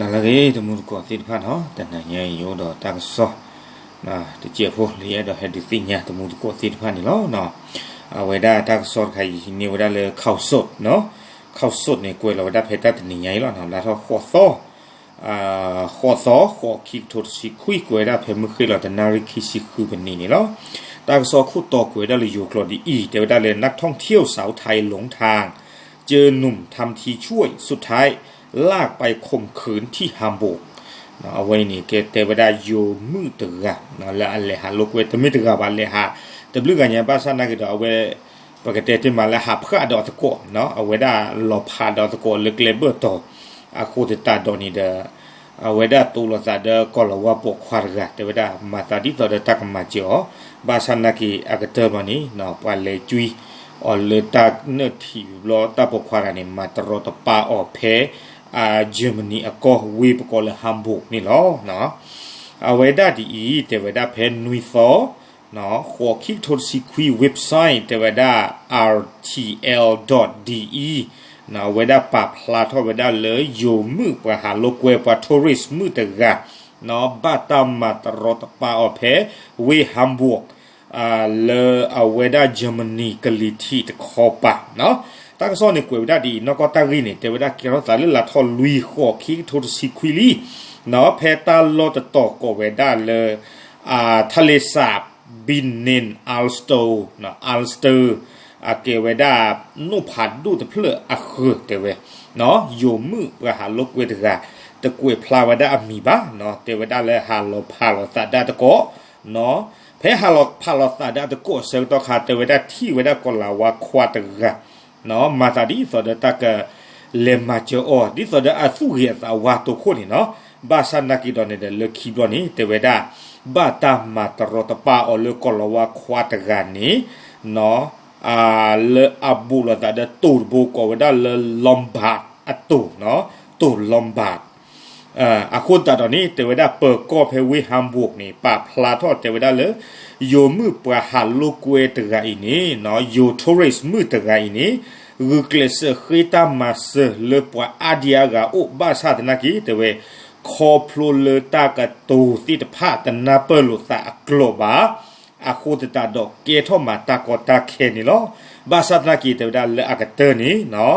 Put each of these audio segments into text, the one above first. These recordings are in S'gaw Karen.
နၤလၢအဂ့ၤ တမူတကိးသ့ၣ်တဖၣ်နီၤ, တနံၤညါအံၤ ယအိၣ်ဒီးတၢ်ကစီၣ် တစဲးဖိလၢယအဲၣ်ဒိးဟဲဒုးသ့ၣ်ညါတမူတကိးသ့ၣ်တဖၣ်န့ၣ်လီၤ. အဝဲဒၣ်တၢ်ကစီၣ်တခါအံၤန့ၢ်ဝဲဒၣ်လၢ ข่าวสด နီၤ, ข่าวสด န့ၣ် ကွဲးလီၤဝဲဒၣ်ဖဲတၢ်တနံၤညါအံၤလီၤ. လါထီၣ်ဃိးသီ ဃိးသီ ဃိး ခံကထိတဆံခွံ ကွဲးဝဲဒၣ်ဖဲမုၢ်ဃ့ၢ်လီၤ တနၣ်ရံၣ်ခံဆံဃုပနံးန့ၣ်လီၤ. တၢ်ကစီၣ်ခိၣ်တီကွဲးဝဲဒၣ်လၢယိၤကျိာ်ဒ်အံၤ တဲဝဲဒၣ်လၢ นักท่องเที่ยวสาวไทยหลงทาง เจอหนุ่มทำทีช่วย สุดท้ายลากไปข่มขืนที่ฮัมบวร์ก အဝဲအံၤန့ၣ် ကဲတဲဝဲဒၣ်ယိၤမုၣ်တဂၤ လၢအလဲၤဟးလိာ်ကွဲ တမ့ၢ်တဂၤဘၣ် လဲၤဟး တဘျုးဂၤညါ ဘၣ်ဆၣ်နာ်က့ဒီး အဝဲ ပကတဲတ့ၢ်မးလၢဟးဖးဒီးသကိး အဝဲဒၣ်လီၤဖးဒီးသကိးလၢကျဲဘၢၣ်တီၤ အဃိသတးဒီးန့ၣ်ဒီး အဝဲဒၣ်တိၢ်လိာ်သးဒီးကီၢ်လၤဝါပိာ်ခွါတဂၤ တဲဝဲဒၣ် မၤသးဒ်သိးဒီးတၢ်ကမၤစၢၤအီၤ ဘၣ်ဆၣ်နာ်က့အကတၢၢ်ဘၣ်န့ၣ် ပှၤလဲၤကွံာ်အီၤလၢတၢ်နၢၣ်ထံးဘျီ တၢ်ပိာ်ခွါတဂၤန့ၣ် မၤတရီတပါအီၤဖဲ Germany အကီၢ်ဝ့ၢ်ပကိးလၢ Hamburg န့ၣ်လီၤ. အဝဲဒၣ်ဒ်အံၤ တဲဝဲဒၣ်ဖဲနွံသီ ဃိး ခံကထိတဆံခွံ website တဲဝဲဒၣ် R T L dot D E အဝဲဒၣ်ပာ်ဖျါထီၣ်ဝဲဒၣ်လၢယိၤမုၣ်ပှၤဟးလိာ်ကွဲ ပှၤ tourist မုၣ်တဂၤ ဘၣ်တၢ်မၤတရီတပါအီၤဖဲဝ့ၢ် Hamburg လၢအဝဲဒၣ် Germany ကလံၤထံးတခီပၤ တၢ်ကစီၣ်န့ၣ်ကွဲးဝဲဒၣ်ဒ်အံၤ နီၢ်ကီၢ်တၢ်ဂ့ၢ်န့ၣ် တဲဝဲဒၣ်ကဲထီၣ်သးလၢလါထီၣ်လွံၢ် ဃိး ခံကထိတဆံခွံလံ ဖဲတၢ်လီၢ်တတီၤကိးဝဲဒၣ်လၢ Thalassa Binnen Alster, Alster အကဲဝဲဒၣ် နိၣ်ဖးဒိၣ်တဖျၢၣ်အဃၢၤတဲဝဲ ယိၤမုၣ်ပှၤဟးလိာ်ကွဲတဂၤ တကွဲးဖျါဝဲဒၣ်အမံၤဘၣ် တဲဝဲဒၣ်လၢဟးလီၤဖးလီၤသးဒၣ်တကိး ဖဲဟးလီၤဖးလီၤသးဒၣ်တကိးအဆၢကတီၢ်ခါ တဲဝဲဒၣ်ထံၣ်ဝဲဒၣ်ကီၢ်လၤဝါခွါတဂၤ မၤသးဒ်သိးဒီးတၢ်ကလဲၤမၤစၢၤအီၤ ဒ်သိးဒီးအသူၣ်ဂ့ၤအသးဝါတိခိၣ်န့ၣ်နီၤ ဘၣ်ဆၣ်နာ်က့ဒီးန့ၣ်ဒီး လၢခံဘျီန့ၣ် တဲဝဲဒၣ် ဘၣ်တၢ်မၤတရီတပါအီၤလၢကီၢ်လၤဝါခွါတဂၤန့ၣ် လၢအဘူးလိာ်သးဒီးတိၤတဘိကိးဝဲဒၣ်လၢ Lombard အတိၤ, တိၤ Lombard အဃိသတးဒီးန့ၣ် တဲဝဲဒၣ်ပၢၤကီၢ်ဖဲဝ့ၢ် Hamburg န့ၣ် ပာ်ဖျါထီၣ်တဲဝဲဒၣ်လၢ ယိၤမုၣ်ပှၤဟးလိာ်ကွဲတဂၤအံၤန့ၣ် ယိၤ tourist မုၣ်တဂၤအံၤန့ၣ် ဂုာ်ကျဲးစၢးဃ့တၢ်မၤစၢၤလၢပှၤအါဒံအါဂၤအိၣ် ဘၣ်ဆၣ်သနာ်က့ တဲဝဲ ခီဖျိလၢတၢ်ကတိၤသ့ၣ်တဖၣ်တနၢ်ပၢၢ်လိာ်သးအကျိာ်ဘၣ် အဃိသတးဒီးကဲထီၣ်မးတၢ်ကီတၢ်ခဲန့ၣ်လီၤ. ဘၣ်ဆၣ်သနာ်က့ တဲဝဲဒၣ်လၢအကတၢၢ်န့ၣ်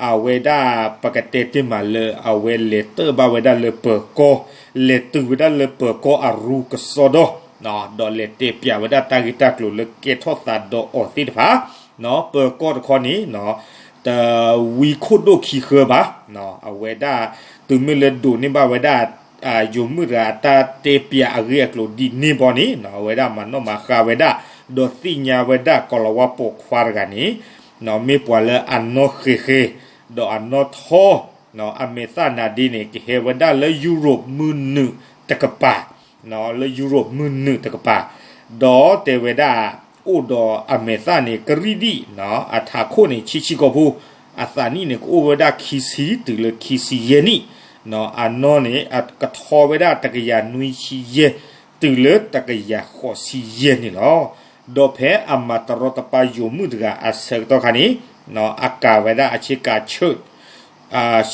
အဝဲဒၣ်ပကတဲတ့ၢ်မးလၢအဝဲလဲၤတၢၣ်ဘၣ်ဝဲဒၣ်လၢပၢၤကီၢ်, လဲၤတုၤဝဲဒၣ်လၢပၢၤကီၢ်အရူကစီဒီ, ဒီးလဲၤတဲပၠးဝဲဒၣ်တၢ်ဂ့ၢ်တၢ်ကျိၤလၢကဲထီၣ်သးဒီးအီၤသ့ၣ်တဖၣ်, ပၢၤကီၢ်တခီန့ၣ် တဝံခိၣ်ဒိၣ်ခံဃၢဘၣ်, အဝဲဒၣ် တုၤမ့ၢ်လၢဒိးန့ၢ်ဘၣ်ဝဲဒၣ် ယိၤမုၣ်တဂၤအတၢ်တဲပၠးအဂ့ၢ်အကျိၤဒ်န့ၣ်ဘီန့ၣ် အဝဲဒၣ်မၤနီၣ်မၤဃါဝဲဒၣ်, ဒီးသ့ၣ်ညါဝဲဒၣ်ကီၢ်လၤဝါပိာ်ခွါတဂၤန့ၣ် မ့ၢ်ပှၤလၢအနီၢ်ဃဲၤဃဲၤ, ဒီးအနီၢ်ထီ, အမဲာ်သၣ်နၤဒ့န့ၣ် ကဟဲဝဲဒၣ်လၢ Europe မုၢ်နုာ်တကပၤ, လၢ Europe မုၢ်နုာ်တကပၤ, ဒီးတဲဝဲဒၣ် အိၣ်ဒီးအမဲာ်သၣ်န့ၣ် ကရံၣ်ဒံၣ်, အထးခိၣ်န့ၣ် ဆံးဆံးကိာ်ဖိ, အသးနံၣ်န့ၣ် ကအိၣ်ဝဲဒၣ်ခံဆံတုၤလၢခံဆံယဲၢ်နံၣ်, အနီၢ်န့ၣ် ကထီဝဲဒၣ်တကယၤနွံဆံယဲၢ် တုၤလၢတကယၤဃိးဆံယဲၢ်န့ၣ်လီၤ. ဒီးဖဲအမၤတရီတပါယိၤမုၣ်တဂၤအဆၢကတီၢ်ခါန့ၣ် အကၤဝဲဒၣ်အဆ့ကၤ shirt,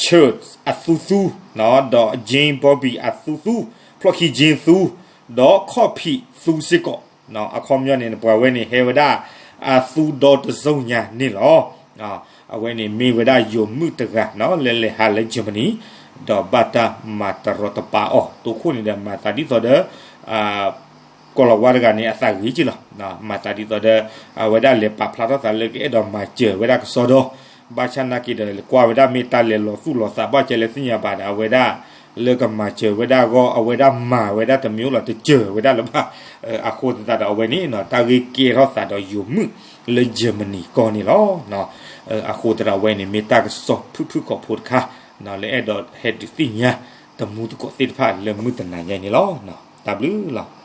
shirt အသူသူ, ဒီး jean bobby အသူသူ, ဖျီၣ်ခံ jean သူ, ဒီး ခီၣ်ဖံး သူစ့ၢ်ကီး, အခီပညီန့ၣ် ပှၤဝဲန့ၣ်ဟဲဝဲဒၣ် အသူဒီတစိၤညါန့ၣ်လီၤ. အဝဲန့ၣ်မ့ၢ်ဝဲဒၣ်ယိၤမုၣ်တဂၤ လၢလဲၤဟးလၢ Germany ဒီးဘၣ်တၢ်မၤတရီတပါအီၤ တိခိၣ်န့ၣ်ဒီး မၤသးဒ်သိးဒီး ကီၢ်လၤဝါတဂၤန့ၣ် အသးဂ့ၤက့လီၤ. မၤသးဒ်သိးဒီး အဝဲဒၣ်လဲၤပာ်ဖျါထီၣ်သးလၢကအဲၣ်ဒိးမၤစၢၤဝဲဒၣ်ကစီဒီ, ဘၣ်ဆၣ်နာ်က့ဒီး ကွၢ်ဝဲဒၣ်မ့ၢ်တၢ်လဲၤလီၤသူၣ်လီၤသး ဘၣ်ကဲလၢသ့ၣ်ညါဘၣ်ဒီး အဝဲဒၣ် လၢကမၤစၢၤဝဲဒၣ်အဂီၢ် အဝဲဒၣ်မၤဝဲဒၣ်တမံၤအိၣ်လီၤ တစၢၤဝဲဒၣ်လၢၤဘၣ်. အဃိသတးဒီးအဝဲန့ၣ် တၢ်ဂ့ၢ်ကဲထီၣ်သးဒီးယိၤမုၣ်လၢ Germany ကီၢ်န့ၣ်လီၤ. အဃိသတးဒီးအဝဲန့ၣ် မ့ၢ်တၢ်ကစီၣ်ဖုၣ်ဖုၣ်ကိာ်ဖိတခါ လၢအဲၣ်ဒိးဟဲဒုးသ့ၣ်ညါ တမူတကိးသ့ၣ်တဖၣ်လၢမုၢ်တနၤညါအံၤန့ၣ်လီၤ. တၢ်ဘျုးလီၤ.